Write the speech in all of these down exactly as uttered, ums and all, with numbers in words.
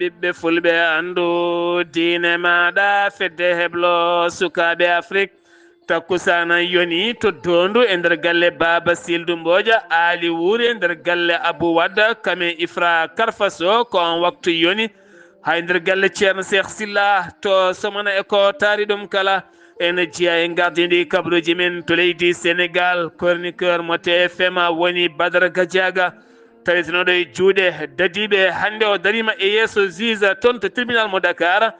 Ɓiɓɓe fulɓe anndu diine maaɗa, fedde heblo sukaaɓe Afrik. Takkusaana yoni to Doondu e nder galle Baaba Sildu Mbooja, Aali Wuuri e nder galle Abu Wadda, kame Ifra Karfaso, ko on waktu yoni. Hay nder galle Ceerno Seex Silla to Somana e ko taari ɗum kala. Ene jeyaa e gardindi kabaruuji men to leydi Senegal, chroniqueur mo T F M woni Badara Gadiaga. Tawitinooɗo e juuɗe dadiiɓe, hannde o dariima e yeeso juge toon to tribunal mo Dakar.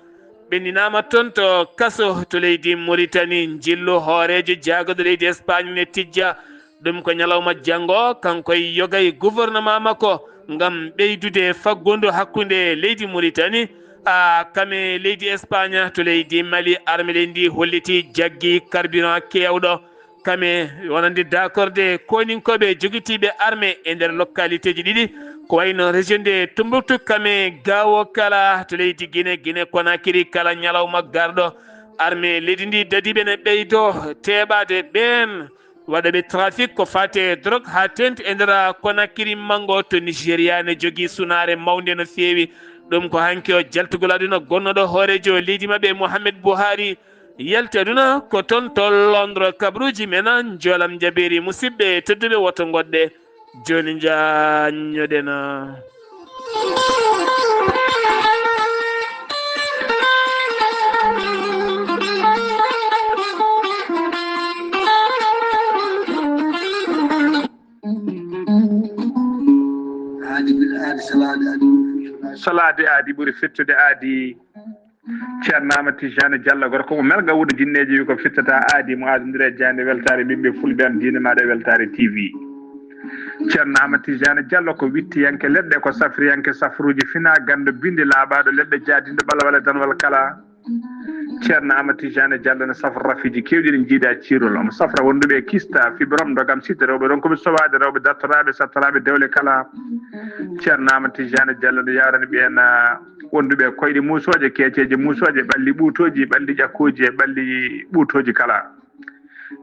Ɓenninaama toon to kaso to leydi Mauritanie. Njillu hooreejo jaagorɗo leydi Espagne ne tijja. Ɗum ko ñalawma janngo, kanko e yoga e gouvernement makko, ngam ɓeydude faggundu hakkunde leydi Mauritanie, a, kame leydi Espagne to leydi Mali. Arme leydi ndi holliti jaggi carburant keewɗo. Kame wonande dakorde koninkooɓe jogitiiɓe arme e nder localité ji ɗiɗi, ko wayno région de Tombouctou, kame Gao kala to leydi Guinée, Guinée Conakry kala ñalawma garɗo. Arme leydi ndi dadiiɓe ne ɓeydo teɓaade ɓeen waɗooɓe trafic ko faati e drogue haa teeŋti e nder Conakry manngo to Nigeria ne jogii sunaare mawnde no feewi. Ɗum ko hanki o jaltugol aduna gonnooɗo hooreejo leydi maɓɓe Mohamed Buhari yalti aduna ko toon to Londres. Kabaruuji men, njoolam njabeeri. Musidɓe tedduɓe, woto ngoɗɗe. Jooni njaanñoɗen. Aadi ɓuri aadi salaade aadi ɓuri fettude. Salaade aadi ɓuri fettude aadi. Ceerno Amadou Tijani Diallo, gorko mo Melga Wuuro Jinneeji, wi ko fittata aadi mo aadondiri e jaaynde weltaare ɓiɓɓe fulɓe am diine maaɗa e weltaare T V. Ceerno Amadou Tijani Diallo ko wittiyanke leɗɗe, ko safriyanke safruuji fina ganndo bindi laaɓaaɗo leɗɗe jaadinɗo ɓalwale danwal kala. Ceerno Amadou Tijani Diallo ne safra rafiiji keewɗi ɗi njiidaa ciirol. Omo safra wonduɓe e kista, fibrome, ndogam, site, rewɓe ronkuɓe sowaade, rewɓe dartoraaɓe, sattoraaɓe dewle kala. Ceerno Amadou Tijani Diallo ne yawrani ɓeen, ah, wonduɓe e koyɗe muusooje, keeceeje muusooje, ɓalli ɓuutooji, ɓalli ƴakkooji e ɓalli ɓuutooji kala.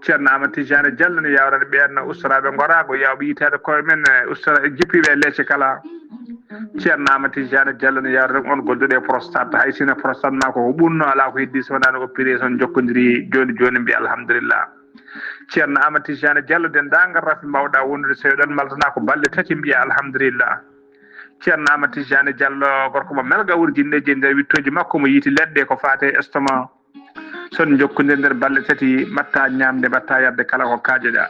Ceerno Amadou Tijani Diallo ne yawrani ɓeen ustoraaɓe ngoraago, yawɓe yitaade koye men, eh, ustora-, jippiiɓe e leece kala. Ceerno Amadou Tijani Diallo ne yawrani on golduɗo e prostate, hay sino prostate ma ko ko ɓunno, alaa ko heddi so wonaa no opération jokkodiri jooni jooni, mbiya alhamdulillah. Ceerno Amadou Tijani Diallo, denndaangal rafi mbawɗa wondude so eɗon maltana ko balɗe tati, mbiya alhamdulillah. Ceerno Amadou Tijani Diallo, gorko mo Melga Wuuro Jinneeji, e nder wittooji makko mo yiiti leɗɗe ko faate e estomac. So on njokkondir nder balɗe tati, mbaɗta ñaamde, mbaɗta yarde kala ko kaajoɗa.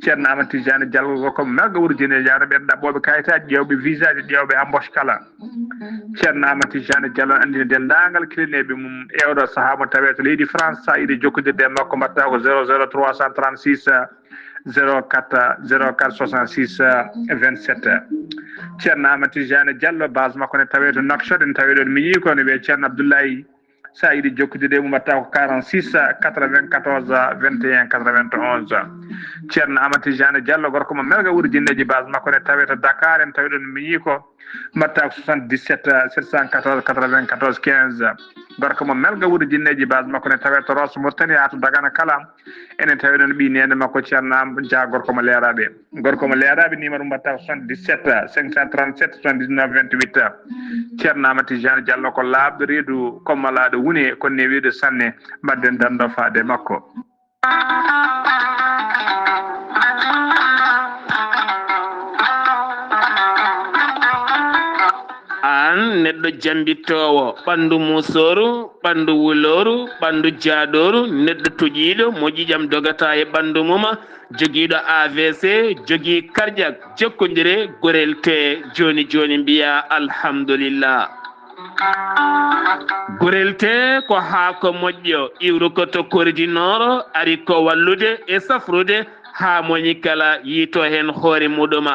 Ceerno Amadou Tijani Diallo, gorko mo Melga Wuuro Jinneeji, yawna ɓeen ɗaɓɓooɓe kayitaaji, ƴeewɓe visaaji, ƴeewɓe embauche kala. Ceerno Amadou Tijani Diallo anndina denndaangal kilineeɓe mum e oɗo sahaa mo tawee to leydi France, so a yiɗi jokkondirde e makko, mbaɗta ko zéro zéro trois cent trente-six, zéro quatre, zéro quatre soixante-six, vingt-sept. Ceerno Amadou Tijani Diallo, base makko ne tawee to Nouakchott, ene tawee ɗoon miñi ko ne wiyee Ceerno Abdoulaye. So a yiɗi jokkondirde e mum, mbaɗta ko quarante-six, quatre-vingt-quatorze, vingt et un, quatre-vingt-onze. Ceerno Amadou Tijani Diallo, gorko mo Melga Wuuro Jinneeji, base makko ne tawee to Dakar, ene tawee ɗoon miñi ko, mbaɗta ko soixante-dix-sept, sept cent quatorze, quatre-vingt-quatorze, quinze. Gorko mo Melga Wuuro Jinneeji, base makko ne tawee to Rosso Mauritanie, haa to Dagana kala. Ene tawee ɗoon ɓii neene makko Ceerno Am Dia, gorko mo Leeraaɓe. Gorko mo Leeraaɓe, numéro mbaɗta ko soixante-dix-sept, cinq cent trente-sept, soixante-dix-neuf, vingt-huit. Ceerno Amadou Tijani Diallo ko laaɓɗo reedu, ko malaaɗo wune, ko newiiɗo sanne. Mbaɗden danndo faade makko. Aan neɗɗo jambittoowo, ɓanndu muusooru, ɓanndu wulooru, ɓanndu jaaɗooru, neɗɗo toƴiiɗo mo ƴiiƴam dogata e ɓanndu mum, jogiiɗo A V C, jogii karjak, jokkondire, gorel tee jooni jooni, mbiyaa alhamdulillah. Gorel tee ko haako moƴƴo, iwruko to Kori du Nord, ari ko wallude e safrude haa moñi kala yiito heen hoore muɗum.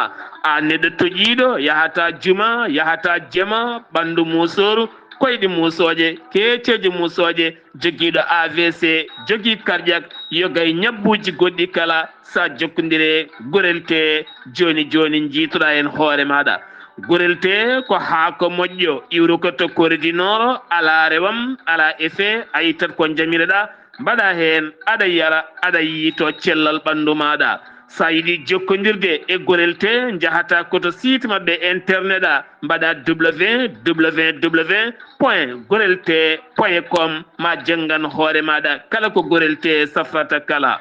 Aan neɗɗo toƴiiɗo, yahataa juma, yahataa jema, ɓanndu muusooru, koyɗi muusooje, keeceeje muusooje, jogiiɗo A V C, jogii cardiaque, yoga e ñabbuuji goɗɗi kala, so a jokkondire, gorel tee jooni jooni, njiitoɗaa heen hoore maaɗa. Gorel tee ko haako moƴƴo, iwruko to Kori du Nord, alaa rewam, alaa effet, a ittat ko njamiroɗaa, mbaɗaa heen, aɗa yara, aɗa yiito cellal ɓanndu maaɗa. So a yiɗi jokkondirde e Gorel T, njahata ko to site maɓɓe internet a, mbaɗa www point gorel t point com, ma janngan hoore maaɗa kala ko Gorel T safrata kala.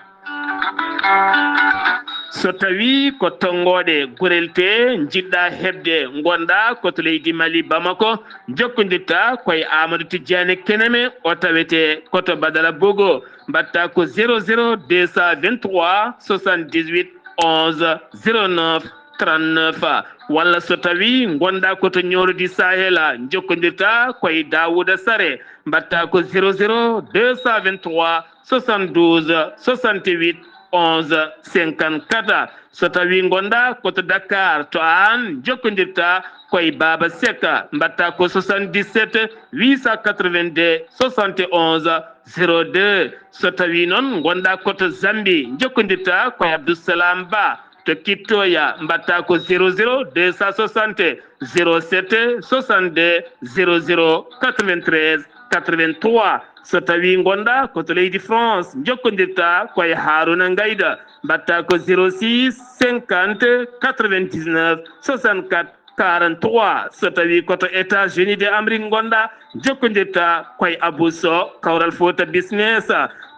So tawii ko tonngooɗe Gorel T njiɗɗa heɓde, ngonɗa ko to leydi Mali, Bamako, njokkondirta ko e Amadou Tidiane Keneme, o tawete ko to Badara Bogo. Mbaɗta ko zéro zéro deux cent vingt-trois soixante-dix-huit onze zéro neuf trente-neuf. Walla so tawii ngonɗa ko to Nioro du Sahel, njokkondirta ko e Daouda Sare, mbaɗta ko zéro zéro deux cent vingt-trois soixante-douze soixante-huit onze cinquante-quatre. So tawii ngonɗa ko to Dakar, to Hann, njokkondirta ko e Baaba Seck, mbaɗta ko soixante-dix-sept huit cent quatre-vingt-deux soixante et onze zéro deux. So tawii noon ngonɗa ko to Zambie, njokkondirta ko e Abdoussalam Ba, to Kittoya, mbaɗta ko zéro zéro deux cent soixante zéro sept soixante-deux zéro zéro quatre-vingt-treize quatre-vingt-trois. So tawii ngonɗa ko to leydi France, njokkondirta ko e Haruna Ngayda, mbaɗta ko zéro six cinquante quatre-vingt-dix-neuf soixante-quatre quarante-trois. So tawii ko to États-Unis de Amérique ngonɗa, njokkondirta ko e Abou Sow, Kawral Fouta Business,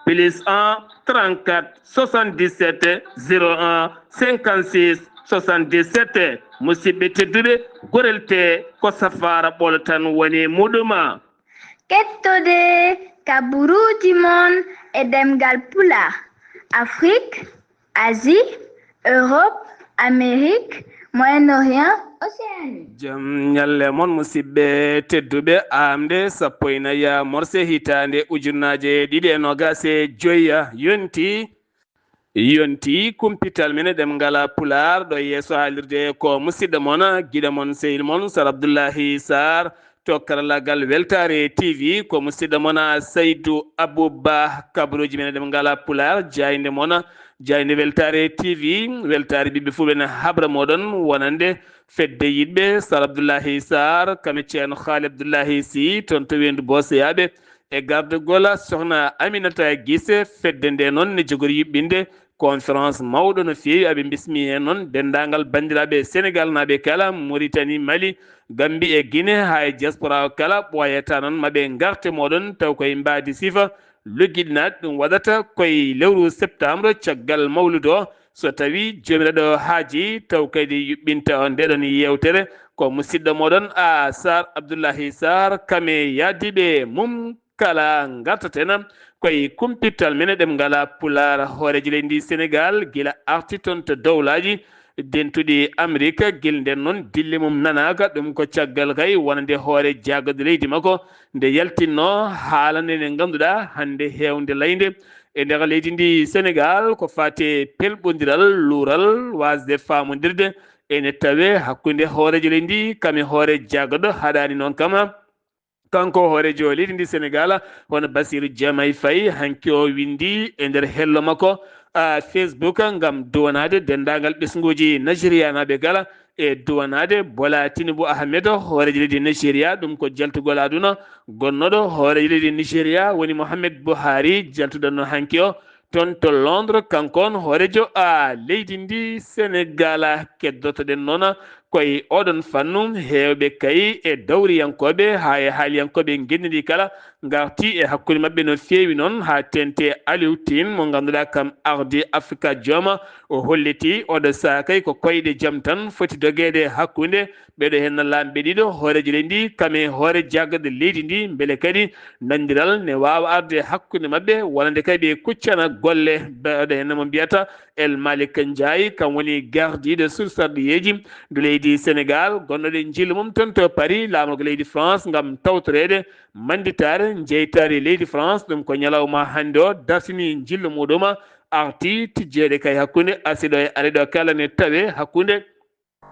plus un trente-quatre soixante-dix-sept zéro un cinquante-six soixante-dix-sept. Musidɓe tedduɓe, Gorel T ko safaara ɓolo tan woni e muɗum. Kettode kaburuuji mon e ɗemngal Pulaar, Afrique, Asie, Europe, Amérique, Moyen-Orient, Océanie. Jam ñalle mon, musidɓe tedduɓe. Aamde sappo e nayi morse hitaande ujunnaaje ɗiɗi e noogaas e joy yonti. Yonti kumpital men e ɗemngal Pulaar, ɗo yeeso haalirde ko musidɗo mon, giɗo mon, sehil mon, Sar Abdullahi Sarr, to karallaagal Weltaare T V, ko musidɗo mon Saydu Abou Ba, kabaruuji men e ɗemngal Pulaar, jaaynde mon, jaaynde Weltaare T V, weltaare ɓiɓɓe fulɓe na habra mooɗon wonande fedde yiɗɓe Sar Abdullahi Sarr, kame Ceerno Haali Abdullahi Sy, toon to Weendu Booseyaaɓe, e gardagol Sohna Aminata Gise, fedde nde noon ne jogori yuɓɓinde conférence mawɗo no feewi. Aɓe bismi heen noon denndaangal banndiraaɓe Senegaalnaaɓe kala, Mauritanie, Mali, Gambie e Guinée, haa e diaspora o kala, ɓooyata noon maɓe ngarte mooɗon, taw koye mbaadi sifa, luggiɗinaat. Ɗum waɗata koye lewru septembre, caggal mawludu o, so tawii Joomiraaɗo haaji, taw kadi yuɓɓinta on ndeɗon yeewtere. Ko musidɗo mooɗon, a Sarr Abdullahi Sarr, kame yaadiiɓe mum kala ngartaten koye kumpital men e ɗemngal Pulaar. Hooreejo leydi ndi Senegaal, gila arti toon to dowlaaji dentuɗi Amerik, gila nden noon dille mum nanaaka. Ɗum ko caggal kay wonande hoore jaagorɗe leydi makko nde yaltinno haalande nde ngannduɗaa hannde heewnde laynde e nder leydi ndi Senegaal ko faati e pelɓondiral, luural, waasde faamondirde ene tawee hakkunde hooreejo leydi ndi kame hoore jaagorɗo. Haɗaani noon kam, kanko hooreejo leydi ndi Senegaal, hono Bassirou Diomaye Faye, hanki o winndi e nder hello makko, a, Facebook, ngam duwanaade denndaangal ɓesnguuji Nigerianaaɓe kala, e duwanaade Bola Tinubu Ahmed, hooreejo leydi Nigeria. Ɗum ko jaltugol aduna, gonnooɗo hooreejo leydi Nigeria woni Mohamed Buhari, jaltuɗo no hanki o toon to Londres. Kanko on hooreejo, a, leydi ndi Senegaal. Keddotoɗen noon koye oɗon fannu, heewɓe kay e dawriyankooɓe haa e haaliyankooɓe ngenndi ndi kala ngarti e hakkunde maɓɓe no feewi noon, haa teeŋti Aliou Tine mo ngannduɗaa kam ardi Afrika jooma. O holliti oɗo sahaa kay ko koyɗe jam tan foti dogeede hakkunde ɓeɗo heen laamɓe ɗiɗo, hooreejo leydi ndi kame hoore jaagorɗe leydi ndi, mbele kadi nanndiral ne waawa arde hakkunde maɓɓe, wonande kay ɓe kuccana golle. Ɓeɗo heen mo mbiyata El Malick Ndiaye, kam woni gardiiɗo sursarɗiyeeji ndu leydi Senegaal, gonnoɗo e njillu mum toon to Paris, laamorgo leydi France, ngam tawtoreede mannditaare jeytaare leydi France. Ɗum ko ñalawma hannde o dartini njillu muɗum, arti tijjeede kay hakkunde arsiɗo e ariɗo kala ne tawe hakkunde,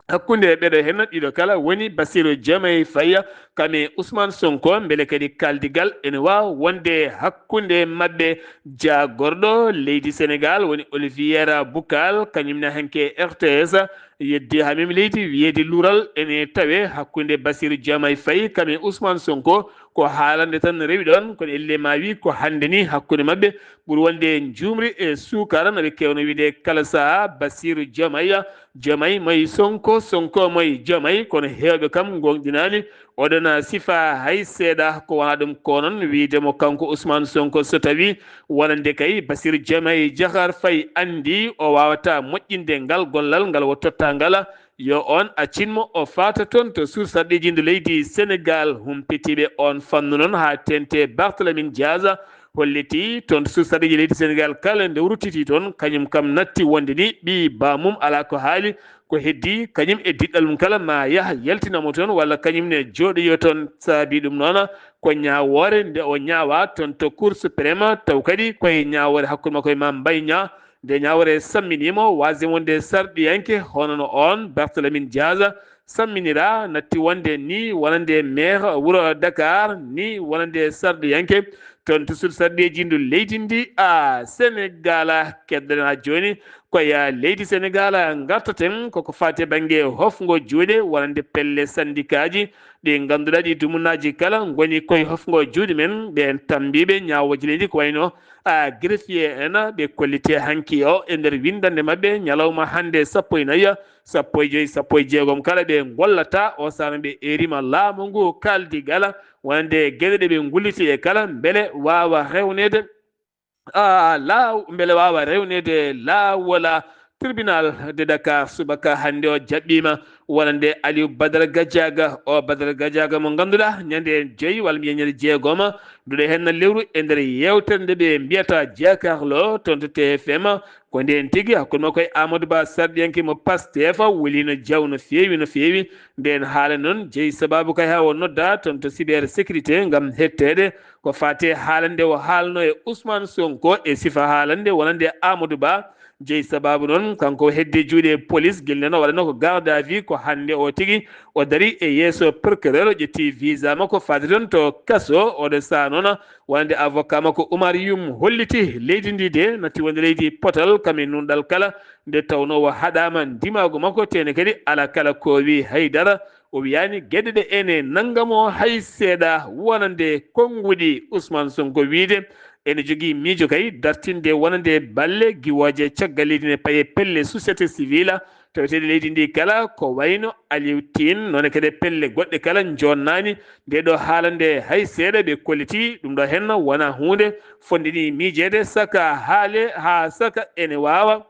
hakkunde ɓeɗo heen ɗiɗo kala woni Bassirou Diomaye Faye kame Ousmane Sonko, mbele kadi kaldigal ene waawa wonde hakkunde maɓɓe. Jaagorɗo leydi Senegaal woni Olivier Boucal, kañum ne hanki R T S yeddi haa mem leydi wiyeede luural ene tawe hakkunde Bassirou Diomaye Faye kame Ousmane Sonko. Ko haalande tan rewi ɗon, kono elle ma wi ko hannde ni hakkunde maɓɓe ɓuri wonde njuumri e suukara, no ɓe kewno wiide kala saha. Basiru Jomay, Jomay moy Sonko, Sonko moy Jomay, kono heewɓe kam ngoonɗinaani oɗon sifa hay seeɗa. Ko wona ɗum ko noon wiide mo kanko Ousmane Sonko, so tawi wonande kay Basiru Jomay Jahar Fay anndi o waawata moƴƴinde ngal gollal ngal o totta ngal, yo on accinmo o faata toon to sursarɗiiji ndu leydi Senegal. Humpitiiɓe on fannu noon haa teeŋti Barthélémy Dias holliti toon to sursarɗiiji leydi Senegal kala nde ruttiti toon, kañum kam natti wonde ni ɓii baamum alaa ko haali, ko heddi kañum e diɗɗal mum kala ma yah yaltinamo toon walla kañum ne jooɗoyo toon. Saabi ɗum noon ko ñaawoore nde o ñaawa toon to Cour suprême, taw kadi koye ñaawoore hakkunde makko e Mame Mbaye Niang. Nde ñaawre samminiima, waasde wonde sarɗiyanke hono no oon Barthélémy Dias samminira, natti wonde ni wonande maire wuro Dakar, ni wonande sarɗiyanke toon to sursarɗiiji ndu leydi ndi a Senegal. Keddoɗen haa jooni koye leydi Senegal ngartaten koko faati e bannge hofngo juuɗe wonande pelle sandikaaji ɗi ngannduɗaa ɗi dumunaaji kala ngoni koye hofngo juuɗe men, ɓeen tammbiiɓe ñaawooji leydi ko wayno a greffier en, ɓe kolliti hanki o e nder winndannde maɓɓe ñalawma hannde sappo e nayi, sappo e joyi, sappo e jeegom kala ɓe ngollata o saha no ɓe erima laamu ngu kaaldigal wonande geɗe ɗe ɓe ngulliti e kala mbele waawa rewneede a laaw mbele waawa rewneede laawol a tribunal de Dakar. Subaka hannde o jaɓɓiima wonande Aliou Badara Gadiaga. O Badara Gadiaga mo ngannduɗaa ñande joyi walla mbiyen ñande jeegoma nduɗe heen na lewru e nder yeewtere nde ɓe mbiyata Jakaarlo toon to T F M. Ko ndeen tigi hakkunde makko e Amadou Ba sarɗiyanke mo Pastef weliino jaw no feewi, no feewi. Ndeen haala noon jeyi sabaabu kay haa o nodda toon to cyber sécurité ngam hetteede ko faati e haalande o haalno e Ousmane Sonko e sifa haalande wonande Amadou Ba. Jeyi sabaabu noon kanko o heddi juuɗe police gila noon o waɗano ko garde à vue, ko hannde o tigi o dari e yeeso procureur o ƴetti visa makko faade toon to kaso. Oɗo saha noon wonande avocat makko Oumar Youm holliti leydi ndi de natti wonde leydi potal kam e nunɗal kala nde tawnoo o haɗaama ndimaagu makko, teene kadi alaa kala ko o wi hay dara. O wiyaani geɗe ɗe ene nannga mo hay seeɗa, wonande konnguɗi Ousmane Sonko wiyde ene jogii miijo kay dartinde wonande balle giwooje caggal leydi ne paye pelle société civile taweteeɗe leydi ndi kala, ko wayno Aliou Tine, noone kadi pelle goɗɗe kala njonnaani nde ɗo haalande hay seeɗa. Ɓe kolliti ɗum ɗo henna wona huunde fonde ni miijeede saka haale haa saka ene waawa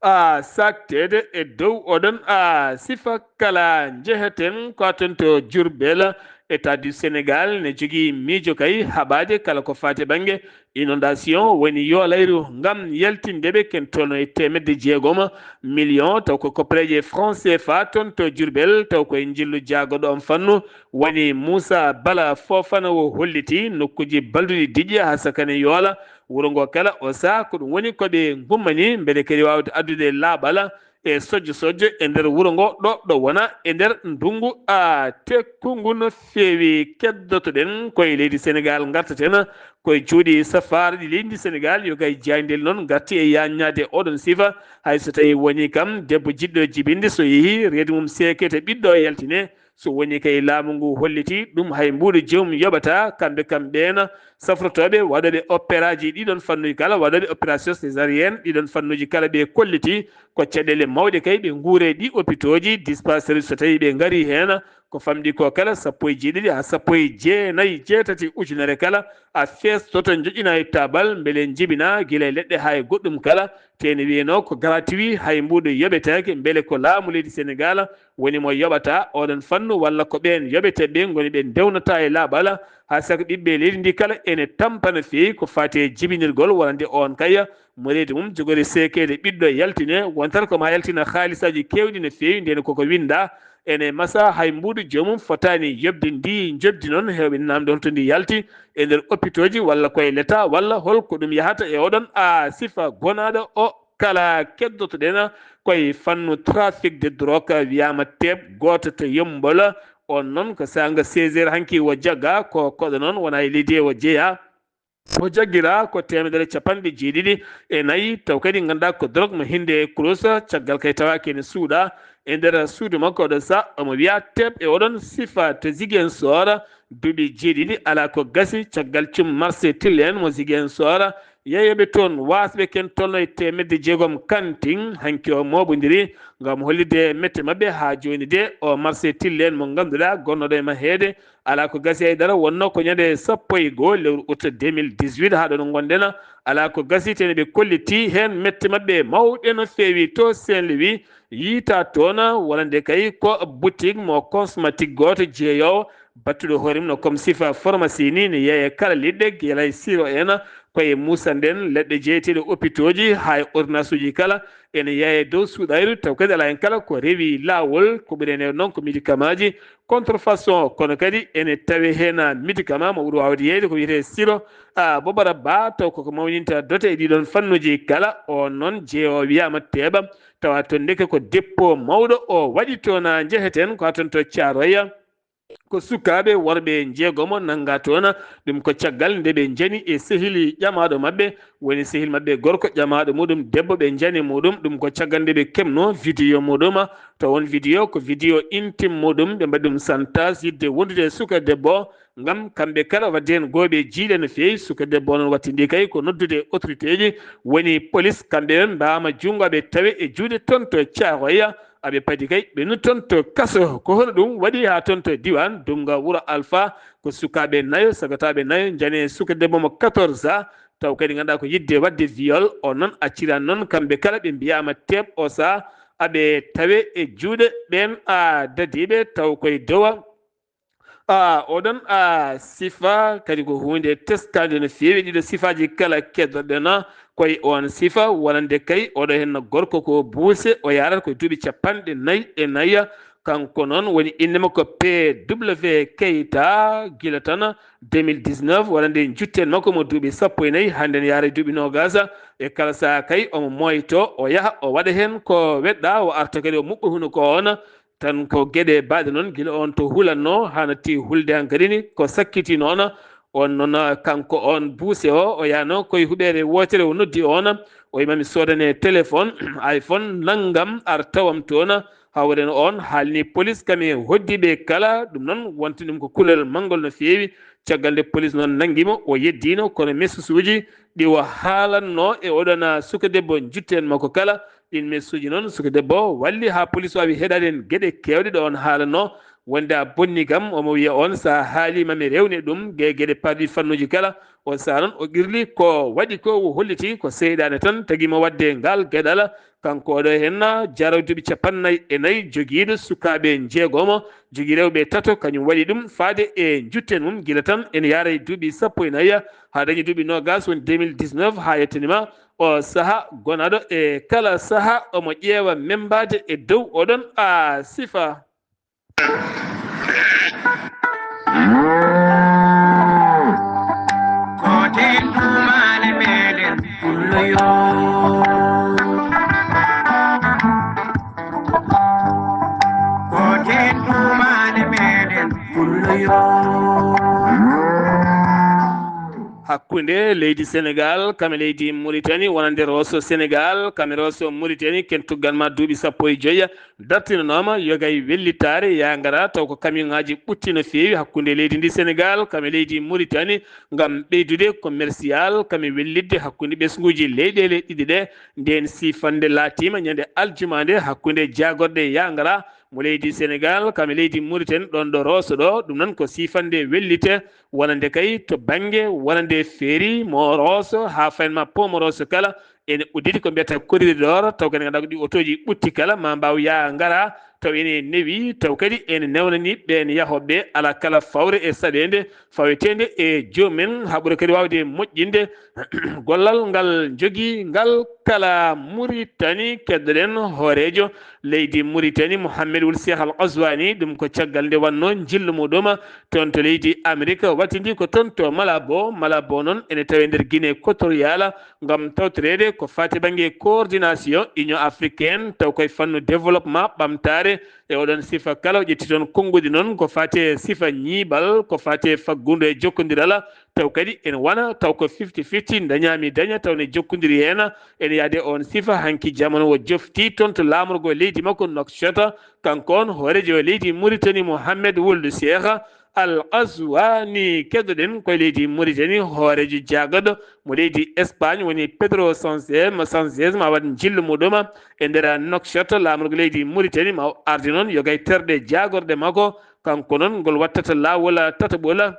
a sakteede e dow oɗon a sifa kala. Njeheten ko aten to Diourbel, État du Sénégal ne jogii miijo kay haɓaade kala ko faati bannge inondation, woni yoolayru ngam yaltinde ɓe ken tolno e teemedde jeegom million taw ko koppereeje franc C F A toon to Diourbel taw koye njillu jaagoɗo on fannu woni Moussa Bala Fofana o holliti nokkuuji balduɗi diƴƴe haa sakane yoola. Wuro ngo kala o saha ko ɗum woni ko ɓe ngummani mbele kadi waawde addude laaɓal e sojjo sojjo e nder wuro ngo ɗo ɗo wona e nder ndungu a tekkungu no feewi. Keddotoɗen koye leydi Senegal ngartaten koye cuuɗi safaara ɗi leydi Senegal yo gay jaayndeeli noon ngarti e yaññaade oɗon sifa. Hay so tawi woni kam debbo jiɗɗo jibinde so yehi reedu mum seekete ɓiɗɗo yaltine. So woni kay laamu ngu holliti ɗum hay mbuuɗu jewmum yoɓata kamɓe kam ɓeena safrotooɓe waɗooɓe opéraaji ɗiɗon fannuji kala waɗooɓe opération césarienne ɗiɗon fannuji kala ɓe kolliti ko caɗeele mawɗe kay ɓe nguure ɗi opitooji dispensaire so tawi ɓe ngari heen ko famɗi ko kala sappo e jeeɗiɗi haa sappo e jeenayi jeetati ujunere kala a feestoto joƴƴina e taabal mbele njibina gila e leɗɗe haa e goɗɗum kala. Teeni wiyeno ko gratuit hay mbuuɗu yoɓetaake mbele ko laamu leydi Senegal woni mo yoɓata oɗon fannu walla ko ɓeen yoɓeteeɓe ngoni ɓe ndewnata e laaɓal haa saka ɓiɓɓe leydi ndi kala ene tampa no feewi ko faati e jibinirgol wonande on kay mo reedu mum jogori seekeede ɓiɗɗo yaltine wontat ko ma yaltina haalisaaji keewɗi no feewi ndeen koko winnda ene masa hay mbuuɗu joomum fotaani yoɓde ndi njoɓdi noon heewɓe namde holto ndi yalti e nder opitooji walla koye leta walla hol ko ɗum yahata e oɗon a sifa gonaaɗo o kala keddotoɗen koye fannu trafic de drogue wiyama teep gooto to Yommbol. On noon ko saanga seize heures hanki wo jagga ko koɗo noon wona e leydi he wo jeeya. O jaggira ko teemedere capanɗe jeeɗiɗi e nayi taw kadi ngannduɗaa ko drogue mo hinde e kurus caggal kay tawaaki ene suuɗa e nder suudu makko oɗon sa omo wiya teep e oɗon sifa to Ziguinchor. Duuɓi jeeɗiɗi alaa ko gasi caggal cum Marse Tille en mo Ziguinchor, yeeyooɓe toon waasɓe ken tolno e teemedde jeegom kantin, hanki o mooɓondiri ngam hollitde mette maɓɓe haa jooni de. O Marse Tille en mo ngannduɗaa gonnooɗo e maheede, alaa ko gasi hay dara, wonnoo ko ñande sappo e goo lewru août deux mille dix-huit haa ɗo no ngonɗen. Alaa ko gasi, tene ɓe kolliti heen mette maɓɓe mawɗe no feewi to Saint-Louis, yiytaa toon, walla nde kay ko boutique mo cosmétique gooto jeeyoowo battuɗo hoore mum no comme sifa pharmacie ni, ne yeeye kala liɗɗe gila e siro en, koye musanɗen leɗɗe jeeyeteeɗe hôpitaux ji haa e ordonnance uji kala, ene yeeye dow suuɗayru, taw kadi alaa heen kala ko rewi laawol, ko ɓuri heen noon ko médicament ji contrefaçon, kono kadi ene tawe heen médicament mo ɓuri waawde yeeyde ko wiyetee siro, a, Bobara Ba, taw koko mawninta dote e ɗiɗon fannuji kala. O noon jeeyoowo wiyaama teeɓa, tawa toon ndeke ko dépôt mawɗo o waɗi toon, a, njeheten ko haa toon to Caaroya. Ko sukaaɓe worɓe njeegomo nannga toon, ɗum ko caggal nde ɓe njani e sehil ƴamaaɗo maɓɓe, woni sehil maɓɓe gorko ƴamaaɗo muɗum debbo, ɓe njani muɗum, ɗum ko caggal nde ɓe keɓno vidéo muɗum, to won vidéo ko vidéo intime muɗum, ɓe mbaɗi ɗum santas yidde wondude e suka debbo, ngam kamɓe kala wadde heen gooɓe jiiɗe no feewi. Suka debbo o noon wattindi kay ko noddude autorité ji, woni police, kamɓe ɓe mbaama junngo aɓe tawe e juuɗe toon to Caaroya, aɓe padi kay ɓe nu toon to kaso. Ko hono ɗum waɗi haa toon to diiwaan Dunnga Wuro Alfa, ko sukaaɓe nayo, sagataaɓe nayo, njani e suka debbo mo quatorze ans, taw kadi ngannduɗaa ko yidde waɗde viol, o noon accira noon kamɓe kala ɓe mbiyaama teeɓ o sahaa, aɓe tawe e juuɗe ɓeen, a, dadiiɓe, taw koye dowa. A, oɗon, a, sifa kadi ko huunde teskaande no feewi. Ɗiɗo sifaaji kala keddoɗen, a, koye oon sifa, wonande kay oɗo heen gorko ko buuse, o yaarata ko duuɓi capanɗe nayi e nayi. Kanko noon woni innde makko P W Keita, gila tan deux mille dix-neuf, wonande njutten makko mo duuɓi sappo e nayi, hannde ne yaara e duuɓi noogaas. E kala sahaa kay omo moyto, o yaha, o waɗa heen ko weɗɗaa, o arta kadi o muɓɓa hunuko o, tan ko geɗe baaɗe noon, gila oon to hulatnoo, haa natti hulde hankadi ni, ko sakkiti noon. Oon noon, kanko oon buuse o, o yahnoo koye huɓeere wootere, o noddi oon, o wiyi ma mi soodane téléphone, iPhone nanngam, ar tawam toon. Hawren oon haalni police, kam e hoddiiɓe kala, ɗum noon wonti ɗum ko kulol manngol no feewi. Caggal nde police noon nanngi mo, o yeddiino, kono message uji ɗi o haalatnoo e oɗon, a, suka debbo njutten makko kala, ɗiin message uji noon, suka debbo o walli haa police waawi heɗaade heen geɗe keewɗe ɗo oon haalatnoo, wonde a bonni kam, omo wiya oon, so a haalii ma mi rewne ɗum, ge-, geɗe paaɗi fannuuji kala. O sahaa noon o qirli ko waɗi ko, o holliti ko seyɗaane tan tagi mo waɗde ngaal geɗal. Kanko oɗo heen, jarowo duuɓi capanɗe nayi e nayi, jogiiɗo sukaaɓe njeegomo, jogii rewɓe tato, kañum waɗi ɗum faade e njutten mum, gila tan ene yaara e duuɓi sappo e nayi, haa dañi duuɓi noogaas, woni deux mille dix-neuf, haa yettanima o sahaa gonaaɗo. E kala sahaa omo ƴeewa membaade e dow oɗon, a, sifa. Ko teen duumaale meɗen pullo yo. Ko teen duumaale meɗen pullo yo. Hakkunde leydi Senegaal kam e leydi Muritani, wonande Rosso Senegaal kam e Rosso Muritani, ken tuggan ma duuɓi sappo e joyi. Dartinanooma yoga e wellitaare, yaa ngara, taw ko kamiyonŋaaji ɓutti no feewi hakkunde leydi ndi Senegaal kam e leydi Muritani, ngam ɓeydude commercial kam e wellitde hakkunde ɓesnguuji leyɗeele ɗiɗi ɗe. Ndeen siifannde laatiima ñande aljuma nde hakkunde jaagorɗe yaa ngara mo leydi Senegaal kam e leydi Muritani, ɗoon ɗo Rosso ɗo. Ɗum noon ko siifannde wellite, wonande kay to bannge wonande feeri mo Rosso haa fayin ma pont mo Rosso kala, ene udditi ko mbiyata corridor, taw kadi ngannduɗaa ko ɗi otooji ɓutti kala ma mbaaw yaa ngara, taw ene newi, taw kadi ene newnani ɓeen yahooɓe alaa kala fawre e saɗeende faweteende e joomum en, haa ɓura kadi waawde moƴƴinde gollal ngal njogii ngal kala. Muritani, keddoɗen hooreejo leydi Muritani, Mouhamed Wul Cheikh Al Ghazouani, ɗum ko caggal nde wannoo njillu muɗum toon to leydi Amerik, wattindi ko toon to Malabo. Malabo noon ene tawe nder Guinée équatoriale, ngam tawtoreede ko faati bannge coordination Union africaine, taw koye fannu développement ɓamtaare. E oɗon sifa kala o ƴetti toon konnguɗi noon ko faati e sifa ñiiɓal, ko faati e faggudu e jokkondiral, taw kadi ene wona taw ko fifty fifty, dañaa mi daña, taw ne jokkondiri heen. Ene yahde oon sifa, hanki jamanu o jofti toon to laamorgo leydi makko Nouakchott, kanko on hooreejo leydi Muritani, Mouhamed Wuld Cheikh, Al Qazwani. Keddoɗen koye leydi Mauritanie, hooreejo jaagorɗo mo leydi Espagne woni Pedro Sanchez, Sanchez ma waɗ njillu muɗum e nder Nouakchott, laamorgo leydi Mauritanie, ma o ardi noon yoga e terɗe jaagorɗe makko. Kanko noon ngol wattata laawol tataɓol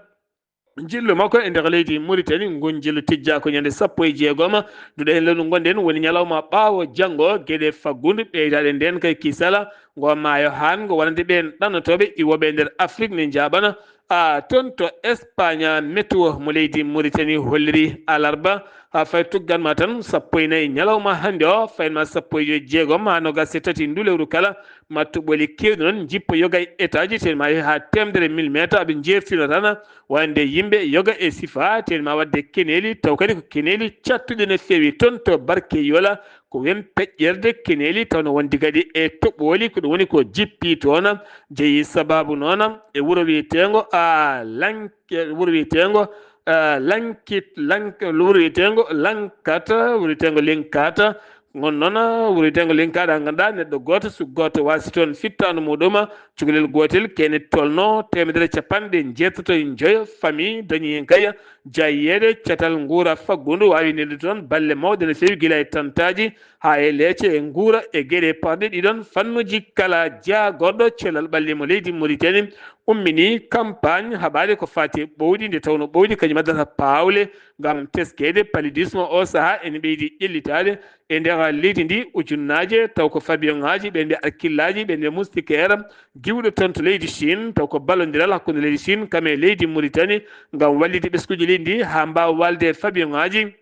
njillu makko e nder leydi Mauritanie. Ngun njillu tijja ko ñande sappo e jeegom duɗe heen lewru ngonɗen, woni ñalawma ɓaawo janngo. Geɗe faggudu ɓeydaɗe nden kay kisala ngo maayo haan ngo wonande ɓeen ɗannotooɓe iwoɓe e nder Afrique ne njaaɓana a toon to Espagne. Météo mo leydi Mauritanie holliri alarba ha fay tugganma tan sappo e nayi ñalawma hannde o, faynma sappo e joyi jeegom ha nogas e tati ndu lewru kala, ma toɓɓoli keewɗi noon njippo yoga e étage, teen ma yehi ha teemedere millimétre aɓe jeertino tan wonande yimɓe yoga e sifa, teen ma waɗde keneeli, taw kadi ko keneeli cattuɗe no feewi toon to Barke Yola. Ko wen peƴƴerde keneeli, taw no wondi kadi e toɓɓooli, ko ɗum woni ko jippi toon. Jeyi sababu noon e wuro wiyeteengo a lanke wuro wiyeteengo a lankit lank wuro wiyeteengo lankata wuro wiyeteengo linkata. Ngon noon wuro wiyeteengo linkata, ngannduɗaa neɗɗo gooto, suka gooto waasi toon fittaandu muɗum. Cukalel gootel kene tolno teemedere capanɗe jeetato e njoyo famille dañi heen kay jaayeede. Catal nguura faggundu waawi neldude toon balle mawɗe no feewi, gila e tantaaji haa e leece e nguura e geɗe parɗe ɗiɗon fannuji kala. Jaagorɗo cellal ɓalli mo leydi Mauritanie ummini campagne haɓaade ko faati e ɓowdi, nde tawno ɓowdi kañum addata paawle ngam teskeede paludisme. O sahaa ene ɓeydi ƴellitaade e nder leydi ndi, ujunnaaje taw ko fabiyoŋaaji, ɓe mbiya alkillaaji, ɓe mbiya moustiquaire, giwɗo toon to leydi Chine, taw ko ballondiral hakkunde leydi Chine kam e leydi Mauritanie ngam wallitde ɓesnguuji leydi ndi haa mbaawa walde e fabiyoŋaaji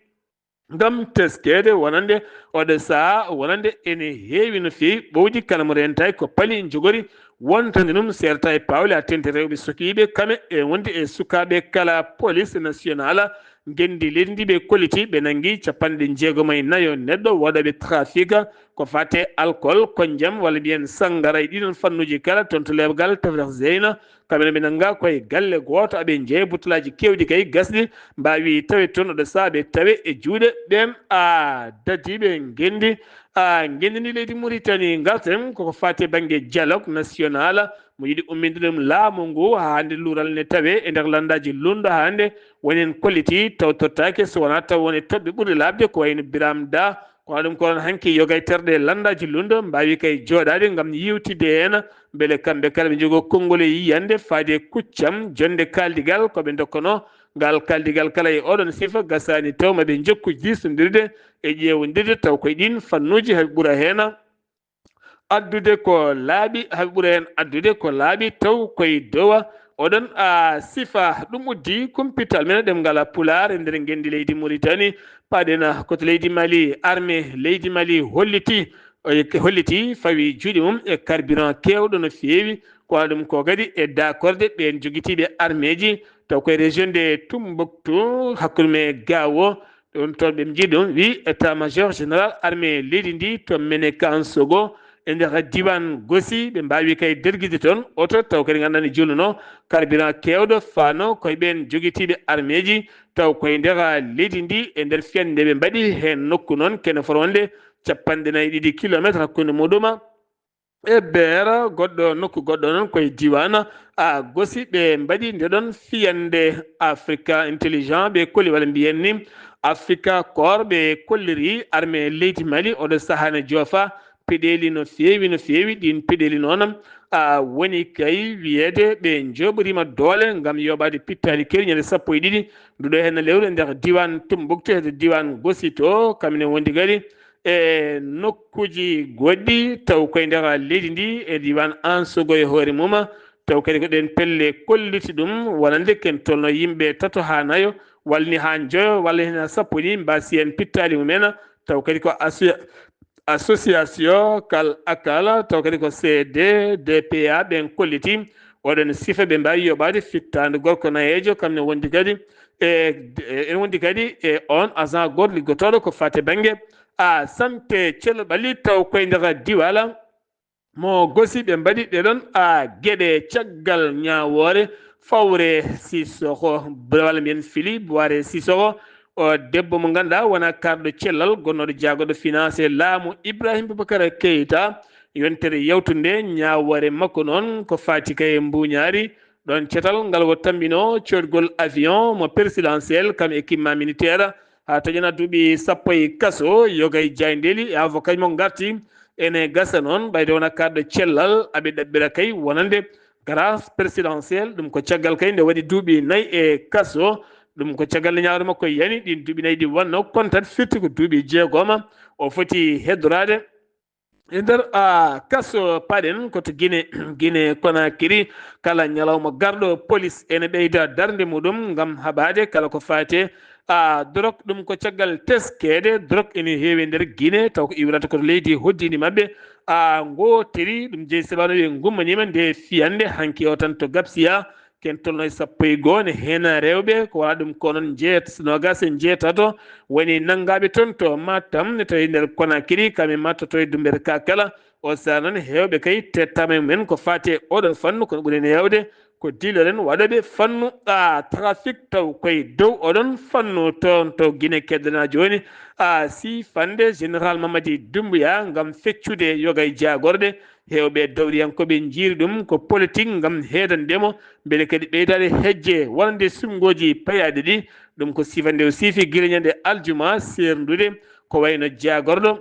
ngam teskeede wonande oɗo sahaa wonande ene heewi no feewi ɓowdi kala mo rentaaki ko pali njogori wontande ɗum seerta e paawle haa teeŋti rewɓe sokiiɓe kame e wonde e sukaaɓe kala. Police nationale ngenndi leydi ndi ɓe kolliti ɓe nanngi capanɗe jeegom e nayo neɗɗo waɗooɓe trafic ko fate alcool, konjam walla mbiyen sanngara e ɗiɗon fannuuji kala toon to leɓgal Tafrah Zeyna. Kamɓe ne ɓe nannga koye galle gooto aɓe njeeya butulaaji keewɗi kay gasɗi mbaawi tawe toon oɗo sahaa ɓe tawe e juuɗe ɓeen a dadiiɓe ngenndi a ngenndi ndi leydi Mauritanie. Ngarten koko fate bannge dialogue national mo yiɗi umminde ɗum laamu ngu haa hannde luural ne tawe e nder lanndaaji lunndo hannde woni en kolliti taw tottaake so wonaa taw woni toɓɓe ɓurɗe laaɓde ko wayno Biram Da. Kono ɗum ko ɗon hanki yoga e terɗe lanndaaji lunndo mbaawi kay jooɗaade ngam yewtidde heen mbele kamɓe kala ɓe njogoo konngol e yiyannde faade kuccam jonnde kaaldigal ko ɓe ndokkanoo ngal kaaldigal kala e oɗon sifa. Gasaani taw ma ɓe njokku diisondirde e ƴeewondirde taw koye ɗiin fannuuji haɓe ɓura heen addude ko laaɓi, haɓe ɓura heen addude ko laaɓi taw koye dowa oɗon a sifa. Ɗum uddi kumpital men ɗemngal Pulaar e nder ngenndi leydi Mauritanie. Paɗen ko to leydi Mali, armée leydi Mali holliti, holliti fawi juuɗe mum e carburant keewɗo no feewi. Ko waɗa ɗum ko kadi e dakorde ɓeen jogitiiɓe armeeji taw koye région de Tombouctou hakkunde me Gao. Ɗum toon ɓe njii ɗum wi état major général armée leydi ndi to Menekan Sogo e nder diwan Gosi ɓe mbaawi kay dergide toon oto taw kadi ngannduɗaa ne jolluno carburant keewɗo faano koye ɓeen jogitiiɓe armeeji taw koye nder leydi ndi e nder fiyannde ɓe mbaɗi heen nokku noon kene fota wonde capanɗe nayi ɗiɗi kilometre hakkunde muɗum e beera goɗɗo nokku goɗɗo noon koye diwan a Gosi ɓe mbaɗi nde ɗon fiyannde. Africa Intelligent ɓe koli walla mbiyen ni Africa Corps ɓe kolliri armée leydi Mali oɗo sahaa ne joofa peɗeeli no feewi no feewi. Ɗiin peɗeeli noon a woni kay wiyeede ɓe njooɓoriima doole ngam yooɓaade pittaali keeri ñande sappo e ɗiɗi nduɗo heen lewru e nder diwan Tumbuktu e diwan Gosi to kamɓe ne wondi kadi e nokkuuji goɗɗi taw koye nder leydi ndi e diwan Ansogo e hoore mum. Taw kadi ko ɗeen pelle kolliti ɗum wonande ken tolno yimɓe tato haa nayo walla ni haa njoyo walla heen haa sappo ni mbaasi heen pittaali mumen. Taw kadi ko asso- association kal akal taw kadi ko C D D P A ɓen kolliti oɗon sifa ɓe mbaawi yoɓaade fittaandu gorko nayeejo kam ne wondi kadi e ene wondi kadi e on agent goto liggotooɗo ko fate bannge a santé cello ɓalli taw koye nder diwala mo Gosi ɓe mbaɗi ɗe ɗon a geɗe caggal ñaawoore fawre Sissoko walla mbiyen fili Boire Sissoko o debbo mo ngannduɗaa wona karɗo cellal gonnooɗo jaagoɗo finance laamu Ibrahim Boubacar Keita. Yontere yawtunde ñaawoore makko noon ko faati kay mbuñaari Ɗon cetal ngal wo tambinoo coodgol avion mo présidentiel kam équipement militaire, haa taƴana duuɓi sappo e kaso. Yogay jaayndeeli e avocat mo ngarti ene gasa noon, ɓayde wona kaɗɗo cellal aɓe ɗaɓɓira kay wonande grâce présidentielle. Ɗum ko caggal kay nde waɗi duuɓi nayi e kaso. Ɗum ko caggal nde ñaawre makko yani, ɗin duuɓi nayi ɗi wonno kontat firti ko duuɓi jeegoma o foti heddoraade e nder, a, kaso paɗen ko to Guinée, Guinée Conakry. Kala ñalawma garɗo, police ene ɓeyda darnde muɗum ngam haɓaade kala ko faate, a, drok. Ɗum ko caggal teskeede drok ene heewi e nder Guinée, taw ko iwrata ko to leydi hoddindi maɓɓe, a, ngootiri. Ɗum jeyi sabano ɓe ngummaniima nde fiyande hanki o tan to Gabsiya. Ken tolno e sappo e goo ne heena rewɓe, ko wona ɗum ko noon jeet-, noogas e njeetato woni nanngaaɓe toon to Matam, ne tawi nder Conakry, kam e Matam to e Dumbere ka kala. O saha noon heewɓe kay tettaama e mumen ko faati e oɗon fannu, kono ɓuri heen heewde ko diloren waɗooɓe fannu, a, trafic, taw koye dow oɗon fannu toon to Guinée keddana jooni, a, sifande Général Mamadi Doumbouya ngam feccude yoga e jaagorɗe. Heewɓe dawriyankooɓe njiiri ɗum ko politik ngam heedande mo, mbele kadi ɓeydaade hejje wonande suɓngooji payaaɗi ɗi. Ɗum ko siifande o siifi gila ñande aljuma seerndude, ko wayno jaagorɗo,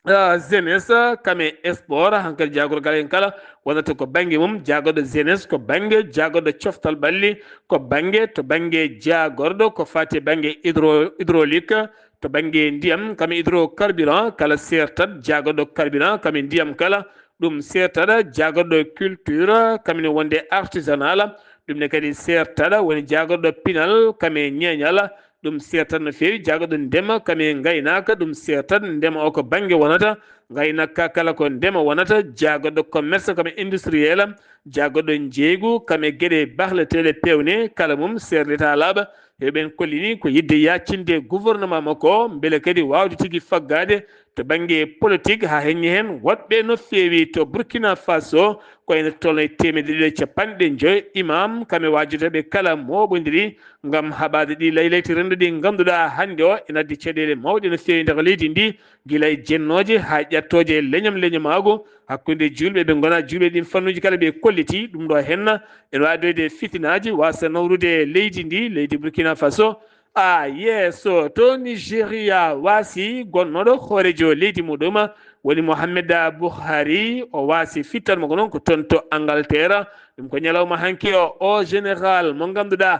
ah, jeunesse, kam e sport, hankadi jaagorgal en kala wonata ko bannge mum, jaagorɗo jeunesse ko bannge, jaagorɗo coftal ɓalli ko bannge, to bannge jaagorɗo ko faati e bannge hydro-, hydraulique, to bannge ndiyam, kam e hydrocarburant, kala seertat jaagorɗo carburant, kam e ndiyam kala, ɗum seertaɗo jaagorɗo culture, kam ene wonde artisanal, ɗum ne kadi seertaɗo woni jaagorɗo pinal, kam e ñeeñal, ɗum seertat no feewi jaagorɗo ndema, kam e ngaynaaka, ɗum seertat ndema o ko bannge wonata, ngaynaaka kala ko ndema wonata, jaagorɗo commerce, kam e industriel, jaagorɗo njeeygu, kam e geɗe bahleteeɗe peewne, kala mum seerlita laaɓa, heɓen kollini ko yidde yaacinde gouvernement makko, mbele kadi waawde tigi faggaade to bannge politik, haa heññi heen woɗɓe no feewi to Burkina Faso, ko ene tolno e teemedde ɗiɗi e capanɗe joy imam, kam e waajotooɓe kala mooɓondiri ngam haɓaade ɗi laylayti renndo ɗi ngannduɗaa hannde o ene addi caɗeele mawɗe no feewi nder leydi ndi, gila e jennooje haa ƴattooje e leñam leñamaagu hakkunde juulɓe ɓe ngonaa juulɓe. Ɗin fannuuji kala ɓe kolliti ɗum ɗo henna ene waawi doyde fitinaaji waasa nawrude leydi ndi, leydi Burkina Faso. A, yeeso to Nigeria waasi gonnooɗo hooreejo leydi muɗum woni Mohamed Buhari. O waasi fittan mo ko noon ko toon to Angleterre. Ɗum ko ñalawma hanki o, o général mo ngannduɗaa,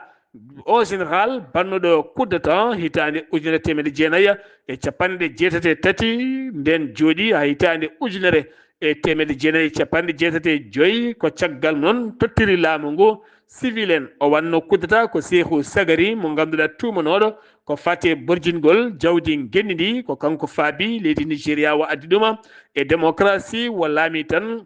o général bannuɗo coup d'état hitaande ujunere teemedde jeenayi e capanɗe jeetati e tati, nden jooɗi haa hitaande ujunere e teemedde jeenayi e capanɗe jeetati e joy. Ko caggal noon tottiri laamu ngu civil en. O wanno coup d'état ko Seeku Sagari mo ngannduɗaa tuumanooɗo ko fate borjingol jawdi ngenndi ndi, ko kanko faabi leydi Nigeria o addi ɗuma e démocratie, o laami tan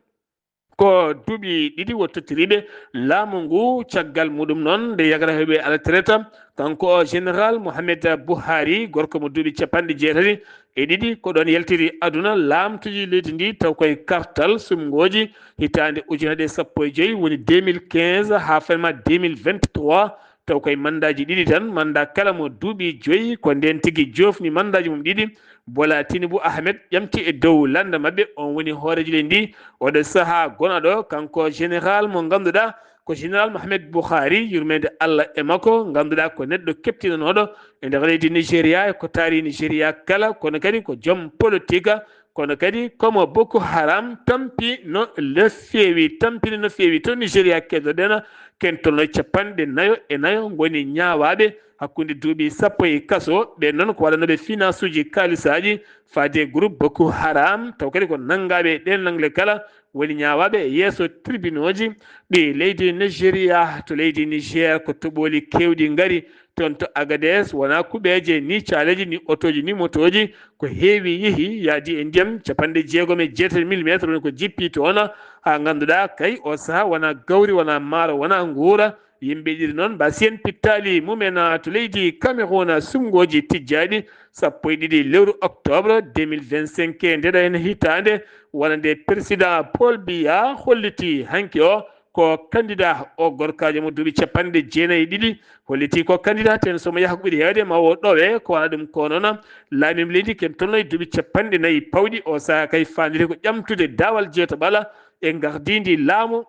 ko duuɓi ɗiɗi o tottiriɓe laamu ngu. Caggal muɗum noon nde yagata heɓe à la retraite, kanko o général Mohamed Buhari, gorko mo duuɓi capanɗe jeetati e ɗiɗi, ko ɗoon yaltiri aduna laamtuji leydi ndi, taw koye kartal suɓngooji hitaande ujunere sappo e joy, woni deux mille quinze haa fenma deux mille vingt-trois, taw koye mandaaji ɗiɗi tan, mandat kala mo duuɓi joyi, ko ndeen tigi joofni mandaaji mum ɗiɗi. Bola Tinubu Ahmed ƴamti e dow lannda maɓɓe, on woni hooreejo leydi ndi, oɗo sahaa gonaɗo, kanko général mo ngannduɗaa ko général Mohamed Buhari, yurmeende Allah e makko, ngannduɗaa ko neɗɗo keptinanooɗo e nder leydi Nigeria, e ko taari Nigeria kala, kono kadi ko joom politique, kono kadi komo Boko Haram tampi no, no feewi, tampini no feewi to Nigeria. Keɗoɗen, ken tolno capanɗe nayo e nayo ngoni ñaawaaɓe hakkunde duuɓi sappo e kaso. Ɓen noon ko waɗanooɓe finaasuuji kaalisaaji faade groupe Boko Haram, taw kadi ko nanngaaɓe ɗeen nangle kala woni ñaawaaɓe e yeeso tribunooji ɗi leydi Nigeria. To leydi Niger ko toɓooli keewɗi ngari toon to Agadez, wonaa kuɓeeje, ni caaleeji, ni otooji, ni motooji, ko heewi yehi, yaadi e ndiyam capanɗe jeegom e jeetati millimétre woni ko jippi toon, haa ngannduɗaa kay o sahaa wonaa gawri, wonaa maaro, wonaa nguura. Yimɓe ɗiɗi noon, mbasi en pittaali mumen to leydi Cameroun, suɓngooji tijjaaɗi sappo e ɗiɗi lewru octobre deux mille vingt-cinq, ndeɗo en hitaande, wonande président Paul Biya holliti hanki o ko candidat, o gorkaajo mo duuɓi capanɗe jeenayi e ɗiɗi, holliti ko candidat, ten so mo yaha ko ɓuri heewde ma o ɗowe, ko wona ɗum ko noon laamim leydi ken tolno e duuɓi capanɗe nayi pawɗi. O sahaa kay faandiri ko ƴamtude daawal jeetaɓal e ngardiindi laamu.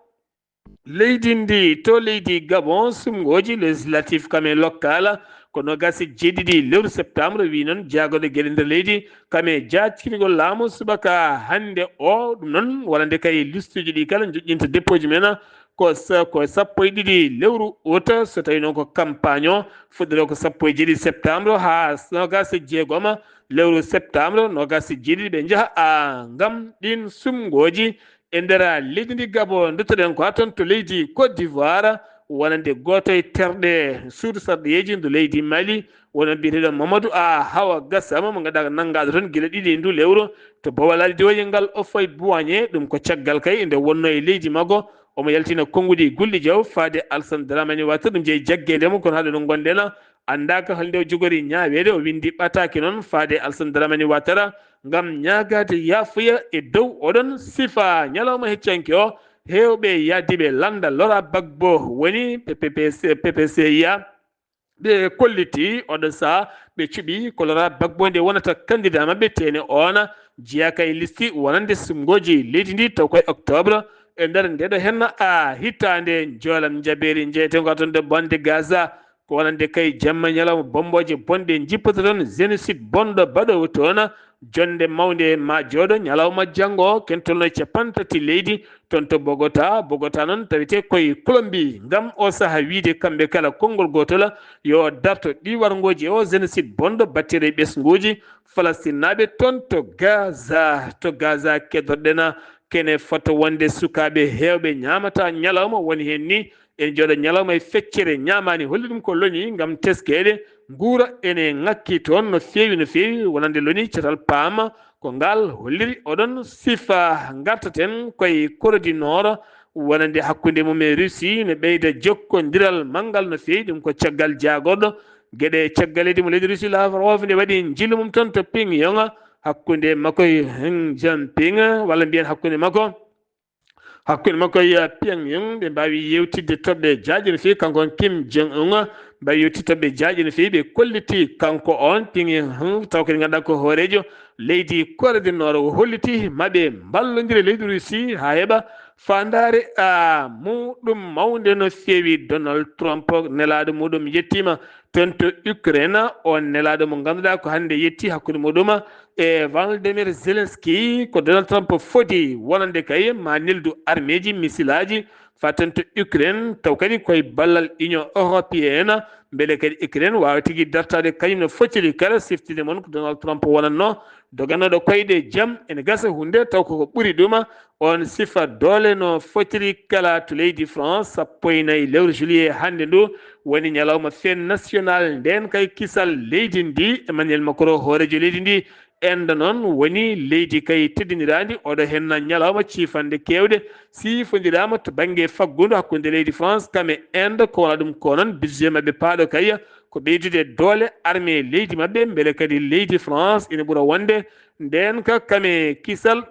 Leydi ndi to leydi Gabon, sumngooji législatif kam e local ko noogaas e jeeɗiɗi lewru septembre, wi noon jaagorɗe geɗe nder leydi kam e jaajkingol laamu subaka hannde o. Ɗum noon wonande kay listuuji ɗi kala joƴƴinta dépôt ji men ko sa- ko sappo e ɗiɗi lewru août, so tawi noon ko campagne o fuɗɗoroo ko sappo e jeeɗiɗi septembre haa noogaas e jeegom lewru septembre, noogaas e jeeɗiɗi ɓe njaha a ngam ɗin sumngooji e nder leydi ndi Gabon. Nduttoɗen ko haa toon to leydi Côte d'Ivoire, wonande gooto e terɗe suudu sarɗiyeeji ndu leydi Mali, wona biyeteeɗo Mamadou A Hawa Gassama, mo ngannduɗaa ko nanngaaɗo toon gila ɗiɗi e ndu lewru to Bawal Aldiwooje ngal Houphouët-Boigny. Ɗum ko caggal kay nde wonnoo e leydi makko, omo yaltina konnguɗi gulɗi jaw faade Alassane Dramane Ouattara, ɗum jeyi jaggeende mum. Kono haɗa ɗum ngonɗen anndaaka hol nde o jogori ñaaweede, o winndi ɓataake noon faade Alassane Dramane Ouattara ngam ñaagaade yaafuya e dow oɗon sifa. Ñalawma heccanke o, heewɓe yahdiiɓe lannda Laurent Gbagbo woni P P C, P P C I A, ɓe kolliti oɗo sahaa ɓe cuɓi ko Laurent Gbagbo nde wonata candidat maɓɓe, teene oona jeyaa kay listi wonande sumngooji leydi ndi taw koye octobre e nder ndeɗo henna a hitaande. Njoolam njabeeri njeyetengo toon to bande Gaza, ko wonande kay jamma ñalawma bombooje bonɗe njippata toon, génocide bonɗo baɗoowo toon, jonnde mawnde ma jooɗo ñalawma janngo. Ken tolno e capanɗe tati leydi toon to Bogota. Bogota noon tawete koye Colombie. Ngam o saha wiide kamɓe kala konngol gootol yo darto ɗi warngooji o génocide bonɗo batteɗo e ɓesnguuji Falastinaaɓe toon to Gaza. To Gaza keddorɗen kene fota wonde sukaaɓe heewɓe ñaamata ñalawma woni heen ni, en jooɗo ñalawma e feccere ñaamaani, holli ɗum ko loñi ngam teskeede nguura ene ŋakki toon no feewi, no feewi, wonande loñi catal paama ko ngal holliri. Oɗon sifa ngartaten koye Corée du Nord, wonande hakkunde mum e Russie ne ɓeyda jokkondiral manngal no feewi, ɗum ko caggal jaagorɗo geɗe caggal leydi mo leydi Russie Lavrov nde waɗi njillu mum toon to Pyongyang hakkunde makko e Xi Jinping, walla mbiyen hakkunde makko hakkunde makko e Pyongyang. Ɓe mbaawi yewtidde toɓɓe jaaƴe no feewi, kanko on Kim Jong Un mbaawi yewtidde toɓɓe jaaƴe no feewi. Ɓe kolliti kanko on Pyongyang taw kadi ngannduɗaa ko hooreejo leydi Corée du Nord, o holliti maɓe mballondire leydi Russie haa heɓa faandaare a muɗum mawnde no feewi. Donald Trump nelaaɗo muɗum yettiima toon to Ukraine, on nelaaɗo mo ngannduɗaa ko hannde yetti hakkunde muɗum e Volodymyr Zelensky. Ko Donald Trump foti wonande kay ma neldu armeeji, misilaaji faa toon to Ukraine, taw kadi koye ballal Union Européenne, mbele kadi Ukraine waawa tigi dartaade kañum no fotiri kala. Siftinde mon ko Donald Trump wonatno doganooɗo koyɗe jam, ene gasa huunde taw koko ɓuri ɗum. On sifa doole no fotiri kala to leydi France, sappo e nayi lewru juillet hannde ndu woni ñalawma fête nationale ndeen kay kisal leydi ndi. Emmanuel Macron, hooreejo leydi ndi, Inde noon woni leydi kay teddiniraandi oɗo henna ñalawma ciifande keewɗe siifondiraama to bannge faggudu hakkunde leydi France kam e Inde. Ko wona ɗum ko noon budget maɓɓe paaɗo kay ko ɓeydude doole armée leydi maɓɓe, mbele kadi leydi France ina ɓura wonde ndeen ka kam e kisal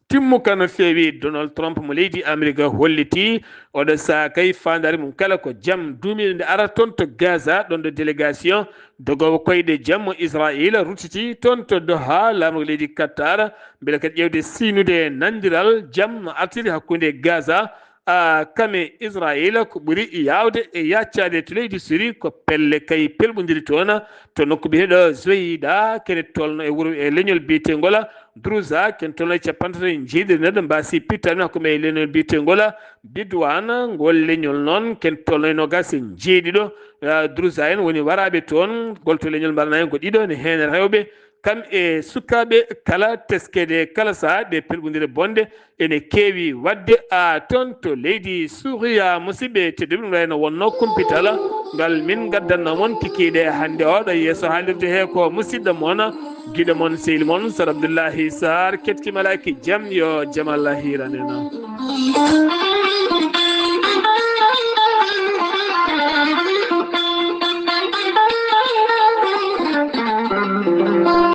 timmuka no feewi. Donald Trump mo leydi Amerika holliti oɗo sahaa kay faandaare mum kala ko jam duumiiɗo nde ara toon to Gaza, ɗoon ɗo délégation dogoowo koyɗe jam mo Israayiila ruttiti toon to Doha, laamorgo leydi Qatar, mbele kadi ƴeewde siynude nanndiral jam no artiri hakkunde Gaza a kame Israayiila. Ko ɓuri yaawde e yaaccaade to leydi Siri ko pelle kay pelɓondiri toon to nokku biyeteeɗo Zoyda, kene tolno e wuro e leñol biyeteengol Druza, ken tolno e capanɗe tati e jeeɗiɗi neɗɗo mbaasi pittaani hakkunde e leñol biyeteengol Bidwan. Ngol leñol noon ken tolno e noogaas e jeeɗiɗo, ah, Druza en woni waraaɓe toon. Ngol to leñol mbarana en ko ɗiɗo, ne heen rewɓe kam e sukaaɓe kala. Teskede kala sahaa ɗe pelɓondire bonde ene keewi waɗde a toon to leydi Suuriya. Musidɓe tedduɓe, ɗum ɗo ene wonno kumpital ngal min ngaddanno mon kikiiɗe hannde oɗo. Yeeso haalirde he ko musidɗo mon, giɗo mon, sehil mon Sar Abdullahi Sar. Ketti malaaki jam, yo jam Allah hiiran en.